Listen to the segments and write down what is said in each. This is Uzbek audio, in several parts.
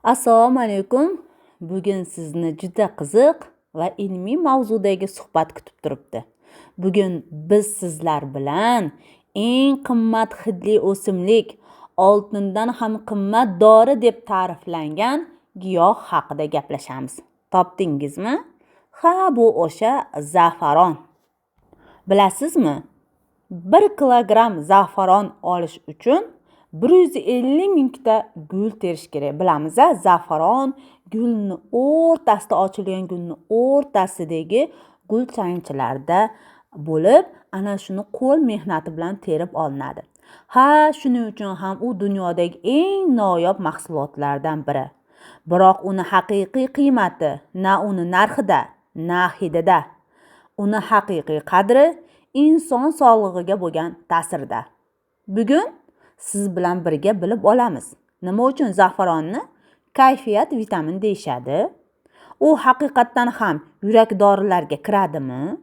Assalomu alaykum. Bugun sizni juda qiziq va ilmiy mavzudagi suhbat kutib turibdi. Bugun biz sizlar bilan eng qimmat hidli o'simlik, oltindan ham qimmat dori deb ta'riflangan giyoh haqida gaplashamiz. Topdingizmi? Ha, bu o'sha za'faron. Bilasizmi? 1 kilogramm za'faron olish uchun 150 mingta gul terish kerak. Bilamiz, za'faron gulni o'rtasida ochilgan, gulni o'rtasidagi gul changchilarda bo'lib, ana shuni qo'l mehnati bilan terib olinadi. Ha, shuning uchun ham u dunyodagi eng noyob mahsulotlardan biri. Biroq uni haqiqiy qiymati na uni narxida, na hidida. Uni haqiqiy qadri inson sog'lig'iga bo'lgan ta'sirida. Bugun siz bilan birga bilib olamiz, nima uchun za'faronni kayfiyat vitamin deyishadi? U haqiqatdan ham yurak dorilarga kiradimi?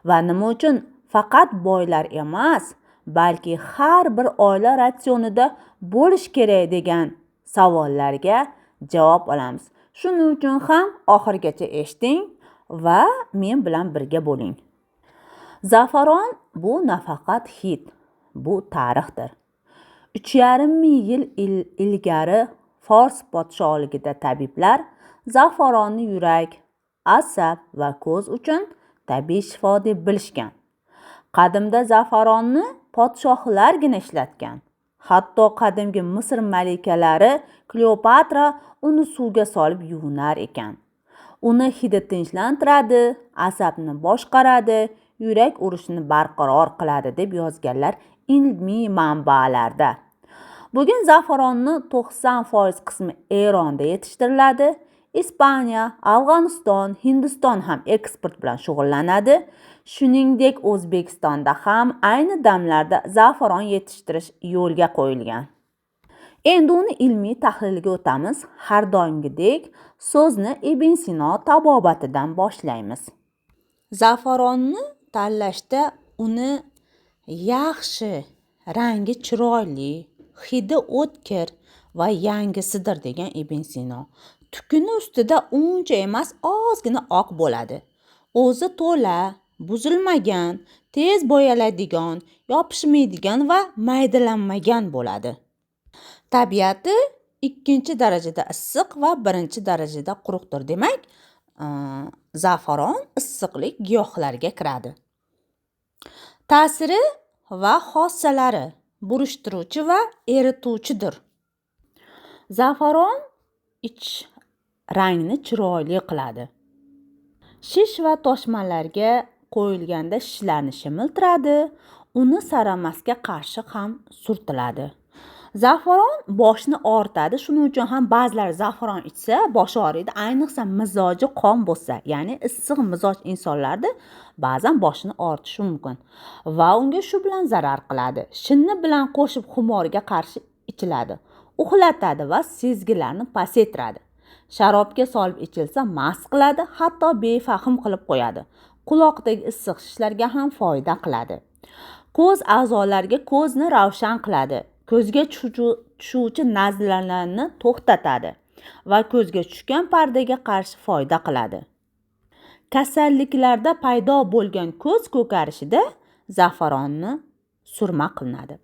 Va nima uchun faqat boylar emas, balki har bir oila ratsionida bo'lishi kerak degan savollarga javob olamiz. Shuning uchun ham oxirigacha eshiting va men bilan birga bo'ling. Za'faron bu nafaqat hid, bu tarixdir. 3,5 ming yil ilgari Fors podshohligida tabiblar za'faronni yurak, asab va ko'z uchun tabiiy shifo deb bilishgan. Qadimda za'faronni podshohlargina ishlatgan. Hatto qadimgi Misr malikalari Kleopatra uni suvga solib yuvinar ekan. Uni hidi tinchlantiradi, asabni boshqaradi, yurak urishini barqaror qiladi deb yozganlar ilmiy manbalarda. Bugun za'faronni 90% qismi Eronda yetishtiriladi. Ispaniya, Afg'oniston, Hindiston ham eksport bilan shug'ullanadi. Shuningdek, O'zbekistonda ham ayni damlarda za'faron yetishtirish yo'lga qo'yilgan. Endi uni ilmiy tahliliga o'tamiz. Har doimgidek so'zni Ibn Sino tabobatidan boshlaymiz. Za'faronni tanlashda uni yaxshi, rangi chiroyli, hidi o'tkir va yangisidir degan Ibn Sino. Tukuni ustida uncha emas, ozgina oq bo'ladi. O'zi to'la, buzilmagan, tez bo'yaladigan, yopishmaydigan va maydalanmagan bo'ladi. Tabiati 2 darajada issiq va 1 darajada quruqdir. Demak, za'faron issiqlik giyohlarga kiradi. Ta'siri va xossalari burishtiruvchi va erituvchidir. Za'faron ich rangni chiroyli qiladi. Shish va toshmalarga qo'yilganda shishlarni shimiltiradi, uni saramasga qarshi ham surtiladi. Za'faron boshni og'ritadi. Shuning uchun ham ba'zilar za'faron ichsa boshi og'riydi. Ayniqsa mizoji qon bo'lsa, ya'ni issiq mizoj insonlarda ba'zan boshini og'ritishi mumkin va unga shu bilan zarar qiladi. Shinni bilan qo'shib xumorga qarshi ichiladi. Uxlatadi va sezgilarni pasaytiradi. Sharobga solib ichilsa mast qiladi, hatto befahm qilib qo'yadi. Quloqdagi issiq shishlarga ham foyda qiladi. Ko'z a'zolariga ko'zni ravshan qiladi. Ko'zga tushuvchi nazlalarni to'xtatadi va ko'zga tushgan pardaga qarshi foyda qiladi. Kasalliklarda paydo bo'lgan ko'z ko'karishida za'faronni surma qilinadi.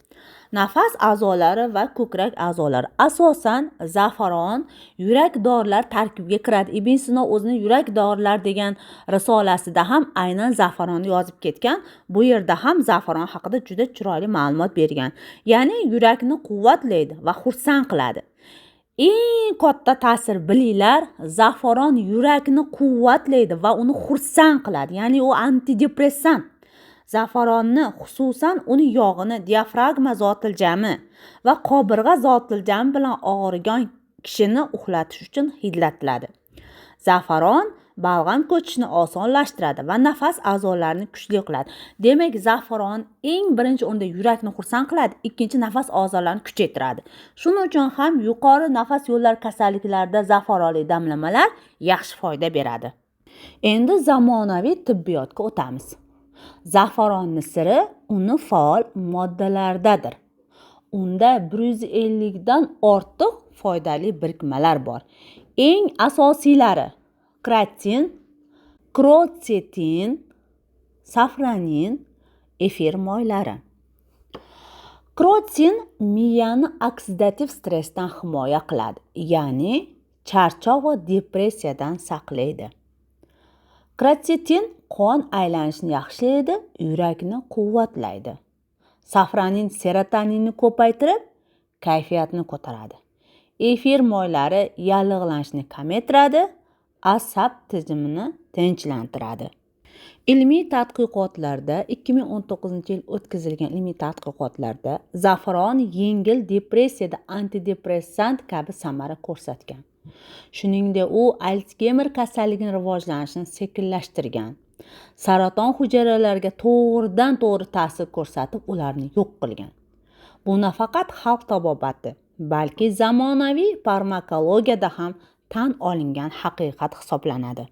Nafas a'zolari va ko'krak a'zolari, asosan za'faron yurak dorilar tarkibiga kiradi. Ibn Sino o'zini yurak dorilar degan risolasida ham aynan za'faronni yozib ketgan. Bu yerda ham za'faron haqida juda chiroyli ma'lumot bergan. Ya'ni yurakni quvvatlaydi va xursand qiladi. Eng katta ta'sir bilinglar, za'faron yurakni quvvatlaydi va uni xursand qiladi. Ya'ni u antidepressant. Za'faronni, xususan uni yog'ini diafragma zotiljami va qobirg'a zotiljami bilan og'rigan kishini uxlatish uchun hidlatiladi. Za'faron balg'am ko'chishini osonlashtiradi va nafas a'zolarini kuchli qiladi. Demak, za'faron eng birinchi o'rinda yurakni xursand qiladi, ikkinchi nafas a'zolarini kuchaytiradi. Shuning uchun ham yuqori nafas yo'llari kasalliklarida za'faronli damlamalar yaxshi foyda beradi. Endi zamonaviy tibbiyotga o'tamiz. Za'faronni siri uni faol moddalardadir. Unda 150 dan ortiq foydali birikmalar bor. Eng asosiylari kratin, krotsetin, safranin, efir moylari. Krotin miyani oksidativ stressdan himoya qiladi, ya'ni charchoq va depressiyadan saqlaydi. Krotsetin qon aylanishini yaxshilaydi, yurakni quvvatlaydi. Safranin serotoninni ko'paytirib, kayfiyatni ko'taradi. Efir moylari yallig'lanishni kamaytiradi, asab tizimini tinchlantiradi. Ilmiy tadqiqotlarda 2019-yil o'tkazilgan ilmiy tadqiqotlarda zafaron yengil depressiyada antidepressant kabi samara ko'rsatgan. Shuningdek, u Alsgeymer kasalligining rivojlanishini sekinlashtirgan. Saraton hujayralariga to'g'ridan to'g'ri ta'sir ko'rsatib, ularni yo'q qilgan. Bu nafaqat xalq tabobati, balki zamonaviy farmakologiyada ham tan olingan haqiqat hisoblanadi.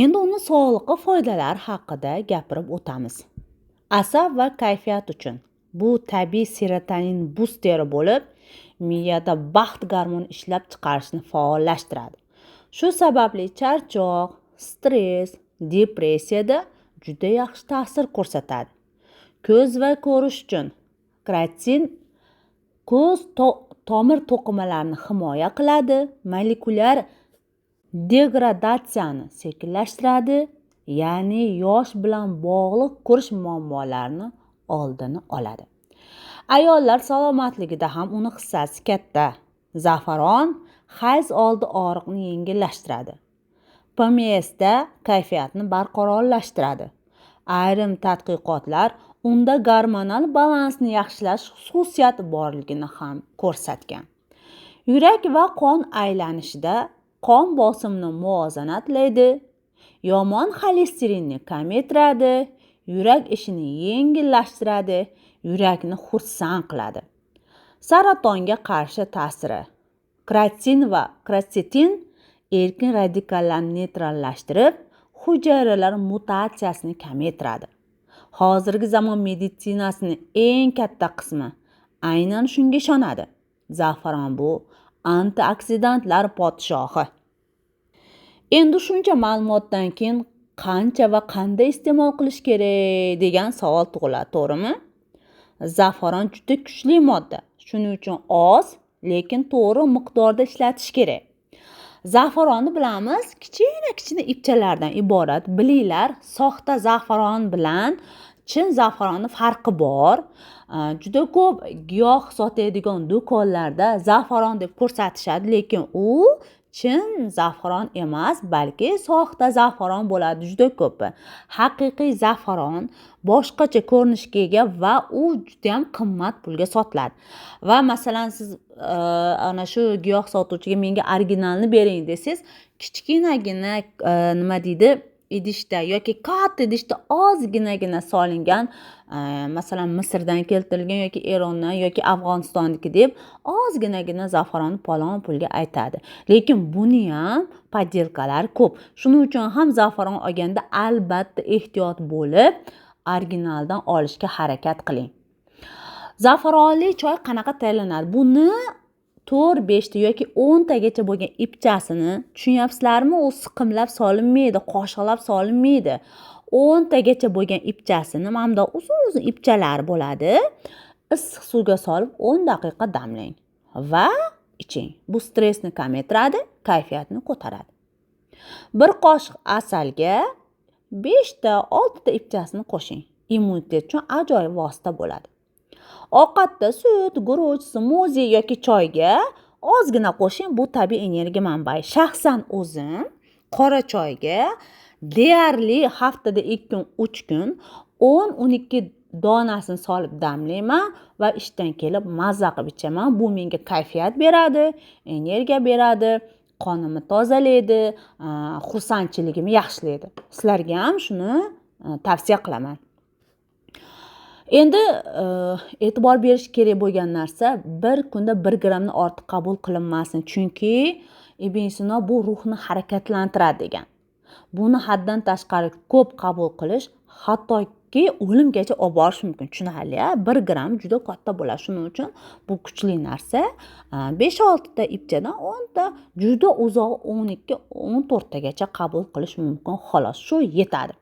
Endi uni sog'liqqa foydalari haqida gapirib o'tamiz. Asab va kayfiyat uchun bu tabiiy serotonin busteri bo'lib, miyada baxt gormoni ishlab chiqarishni faollashtiradi. Shu sababli charchoq, stress, depressiyada juda yaxshi ta'sir ko'rsatadi. Ko'z va ko'rish uchun kratin ko'z tomir to'qimalarini himoya qiladi, molekulyar degradatsiyani sekinlashtiradi, ya'ni yosh bilan bog'liq ko'rish muammolarini oldini oladi. Ayollar salomatligida ham uni hissasi katta. Zafaron hayz oldi og'riqni yengillashtiradi. PMSda kayfiyatni barqarorlashtiradi. Ayrim tadqiqotlar unda gormonal balansni yaxshilash xususiyati borligini ham ko'rsatgan. Yurak va qon aylanishida qon bosimini muvozanatlaydi, yomon xolesterinni kamaytiradi, yurak ishini yengillashtiradi, yurakni xursand qiladi. Saratonga qarshi ta'siri. Kratin va krotsetin erkin radikallarni neytrallashtirib, hujayralar mutatsiyasini kamaytiradi. Hozirgi zamon meditsinasining eng katta qismi aynan shunga ishonadi. Zafaron bu antioksidantlar podshohi. Endi shuncha ma'lumotdan keyin qancha va qanday iste'mol qilish kerak degan savol tug'iladi, to'g'rimi? Zafaron juda kuchli modda. Shuning uchun oz, lekin to'g'ri miqdorda ishlatish kerak. Zafaronni bilamiz, kichkina-kichkina ipchalardan iborat. Bilinglar, soxta zafaron bilan chin zafaronni farqi bor. Juda ko'p giyoh sotadigan do'konlarda zafaron deb ko'rsatishadi, lekin u chin zafaron emas, balki soxta zafaron bo'ladi juda ko'pi. Haqiqiy zafaron boshqacha ko'rinishga ega va u juda ham qimmat pulga sotiladi. Va masalan siz ana shu giyoh sotuvchiga menga originalni bering desangiz, kichkinagina nima deydi, idishda yoki katta idishda ozginagina solingan, masalan Misrdan keltirilgan yoki Erondan yoki Afg'onistonniki deb ozginagina zafaronni palon pulga aytadi. Lekin buni ham подделка lar ko'p. Shuning uchun ham zafaron olganda albatta ehtiyot bo'lib, originaldan olishga harakat qiling. Zafaronli choy qanaqa tayyorlanadi? Buni 4-5 ta yoki 10 tagacha bo'lgan ipchasini, tushunyapsizlarmi? U siqimlab solinmaydi, qoshiqlab solinmaydi. 10 tagacha bo'lgan ipchasini mana bundoq uzun-uzun ipchalar bo'ladi. Issiq suvga solib 10 daqiqa damlang va iching. Bu stressni kamaytiradi, kayfiyatni ko'taradi. Bir qoshiq asalga 5 ta, 6 ta ipchasini qo'shing. Immunitet uchun ajoyib vosita bo'ladi. Ovqatda sut, guruch, smuzi yoki choyga ozgina qo'shing, bu tabiiy energiya manbai. Shaxsan o'zim qora choyga deyarli haftada 2 kun, 3 kun 10-12 donasini solib damlayman va ishdan kelib mazza qilib ichaman. Bu menga kayfiyat beradi, energiya beradi, qonimni tozalaydi, xursandchiligimni yaxshilaydi. Sizlarga ham shuni tavsiya qilaman. Endi e'tibor berish kerak bo'lgan narsa, bir kunda 1 grammdan ortiq qabul qilinmasin, chunki Ibn Sino bu ruhni harakatlantiradi degan. Buni haddan tashqari ko'p qabul qilish hatto yoki o'limgacha olib borishi mumkin. Tushunarli, 1 gramm juda katta bo'ladi. Shuning uchun bu kuchli narsa. 5-6 ta ipchadan 10 ta, juda uzoq 12-14 tagacha qabul qilish mumkin xolos. Shu yetadi.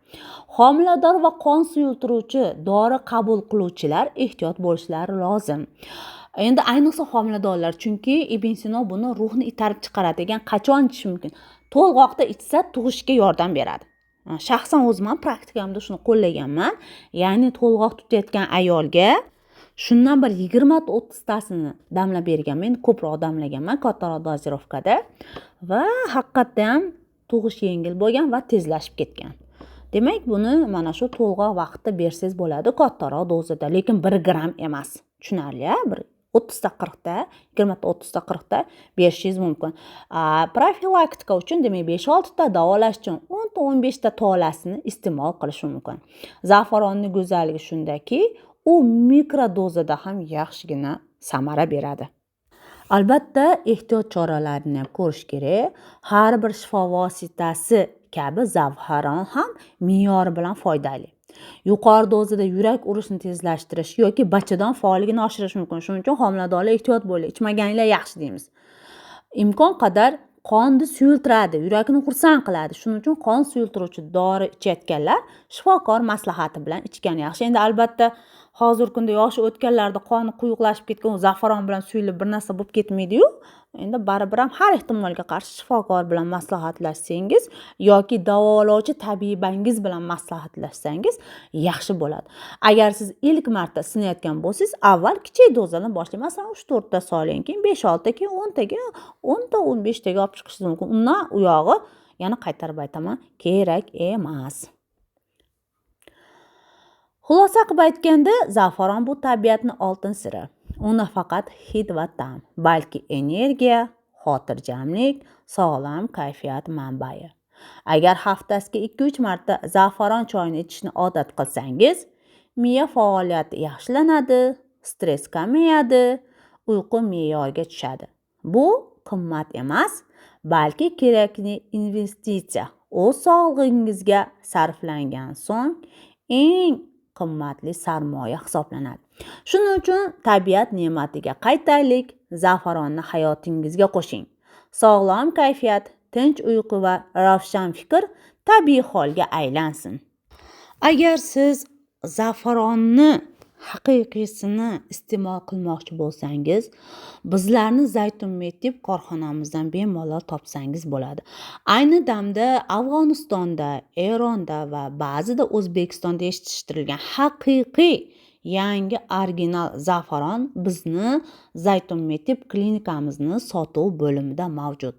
Homilador va qon suyultiruvchi dori qabul qiluvchilar ehtiyot bo'lishlari lozim. Endi ayniqsa homiladorlar, chunki Ibn Sino buni ruhni itarib chiqaradigan, qachon ichish mumkin? To'lg'oqda ichsa tug'ishga yordam beradi. Shaxsan o'zim ham praktikamda shuni qo'llaganman. Ya'ni to'lg'oq tutayotgan ayolga shundan bir 20-30 tasini damlab berganman. Endi ko'proq damlaganman, kattaroq dozirovkada, va haqiqatda ham tug'ish yengil bo'lgan va tezlashib ketgan. Demak, buni mana shu to'lg'oq vaqtida bersangiz bo'ladi, kattaroq dozada, lekin 1 gramm emas. Tushunarli, bir 30ta 40ta, 20ta 30ta 40ta berishingiz mumkin. Profilaktika uchun demak 5-6 ta, davolash uchun 10ta 15 ta tolasini iste'mol qilish mumkin. Zafaronning go'zalligi shundaki, u mikrodozada ham yaxshigina samara beradi. Albatta, ehtiyot choralarini ham ko'rish kerak. Har bir shifo vositasi kabi zafaron ham me'yori bilan foydali. Yuqori dozada yurak urishini tezlashtirish yoki bachadon faolligini oshirish mumkin. Shuning uchun homiladorlar ehtiyot bo'ling, ichmaganinglar yaxshi deymiz. Imkon qadar qonni suyultiradi, yurakni xursand qiladi. Shuning uchun qon suyultiruvchi dori ichayotganlar shifokor maslahati bilan ichgan yaxshi. Endi albatta hozirgi kunda yoshi o'tganlarda qoni quyuqlashib ketgan, u zafaron bilan suyulib bir narsa bo'lib ketmaydi-yu. Endi baribir ham har ehtimolga qarshi shifokor bilan maslahatlashsangiz yoki davolovchi tabibangiz bilan maslahatlashsangiz yaxshi bo'ladi. Agar siz ilk marta sinayotgan bo'lsangiz, avval kichik dozadan boshlang. Masalan, 3-4 ta soling, keyin 5-6 ta, keyin 10 taga, 10 ta 15 taga olib chiqishingiz mumkin. Undan u yog'i, yana qaytarib aytaman, kerak emas. Xulosa qilib aytganda, zafaron bu tabiatning oltin siri. U nafaqat hid va ta'm, balki energiya, xotirjamlik, sog'lom kayfiyat manbai. Agar haftasiga 2-3 marta zafaron choyini ichishni odat qilsangiz, miya faoliyati yaxshilanadi, stress kamayadi, uyqu me'yorga tushadi. Bu qimmat emas, balki kerakli investitsiya. O'z sog'lig'ingizga sarflangan so'ng eng qimmatli sarmoya hisoblanadi. Shuning uchun tabiat ne'matiga qaytaylik, zafaronni hayotingizga qo'shing. Sog'lom kayfiyat, tinch uyqu va ravshan fikr tabiiy holga aylansin. Agar siz zafaronni haqiqiysini iste'mol qilmoqchi bo'lsangiz, bizlarni Zaytun Medtib korxonamizdan bemalol topsangiz bo'ladi. Ayni damda Afg'onistonda, Eronda va ba'zida O'zbekistonda yetishtirilgan haqiqiy yangi original zafaron bizni Zaytun Medtib klinikamizni sotuv bo'limida mavjud.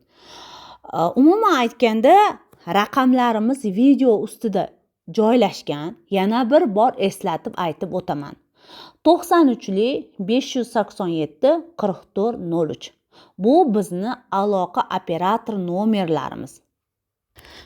Umuman aytganda, raqamlarimiz video ustida joylashgan. Yana bir bor eslatib aytib o'taman. 93 587 44 03. Bu bizni aloqa operator nomerlarimiz.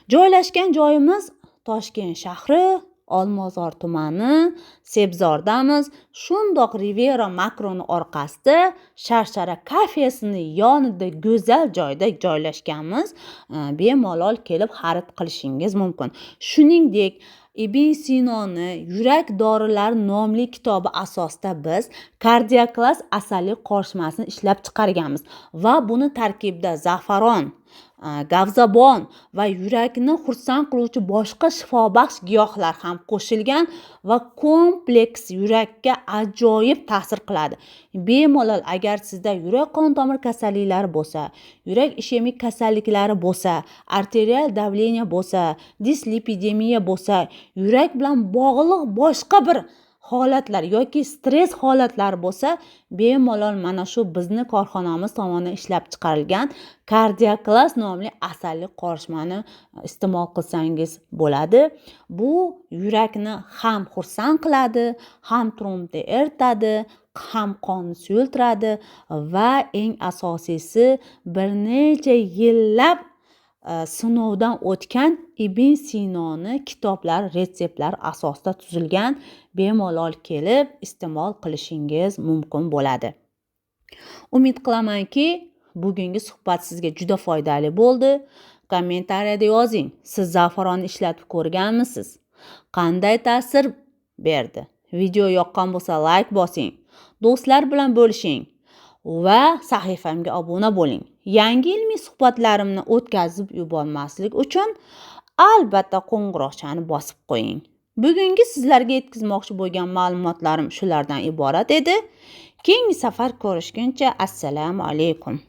Joylashgan joyimiz Toshkent shahri, Olmazor tumani, Sebzordamiz. Shundoq Riviera Makroni orqasida, Sharshara kafesini yonida go'zal joyda joylashganmiz. Bemalol kelib xarid qilishingiz mumkin. Shuningdek, Ibn Sinoni yurak dorilari nomli kitobi asosida biz Kardioklas asalli qorishmasini ishlab chiqarganmiz va buni tarkibida zafaron, gavzabon va yurakni xursand qiluvchi boshqa shifobaxsh giyohlar ham qo'shilgan va kompleks yurakka ajoyib ta'sir qiladi. Bemalol agar sizda yurak qon tomir kasalliklari bo'lsa, yurak ishemik kasalliklari bo'lsa, arterial давление bo'lsa, dislipidemiya bo'lsa, yurak bilan bog'liq boshqa bir holatlar yoki stress holatlari bo'lsa, bemalol mana shu bizni korxonamiz tomonidan ishlab chiqarilgan Kardioklas nomli asalli qorishmani iste'mol qilsangiz bo'ladi. Bu yurakni ham xursand qiladi, ham trombni eritadi, ham qonni suyultiradi va eng asosiysi bir necha yillab sinovdan o'tgan Ibn Sinoni kitoblar, retseptlar asosida tuzilgan, bemalol kelib iste'mol qilishingiz mumkin bo'ladi. Umid qilamanki, bugungi suhbat sizga juda foydali bo'ldi. Kommentariyada yozing, siz zafaronni ishlatib ko'rganmisiz? Qanday ta'sir berdi. Video yoqqan bo'lsa layk bosing, do'stlar bilan bo'lishing va sahifamga obuna bo'ling. Yangi ilmiy suhbatlarimni o'tkazib yubormaslik uchun albatta qo'ng'iroqchani bosib qo'ying. Bugungi sizlarga yetkazmoqchi bo'lgan ma'lumotlarim shulardan iborat edi. Keyingi safar ko'rishguncha assalomu alaykum.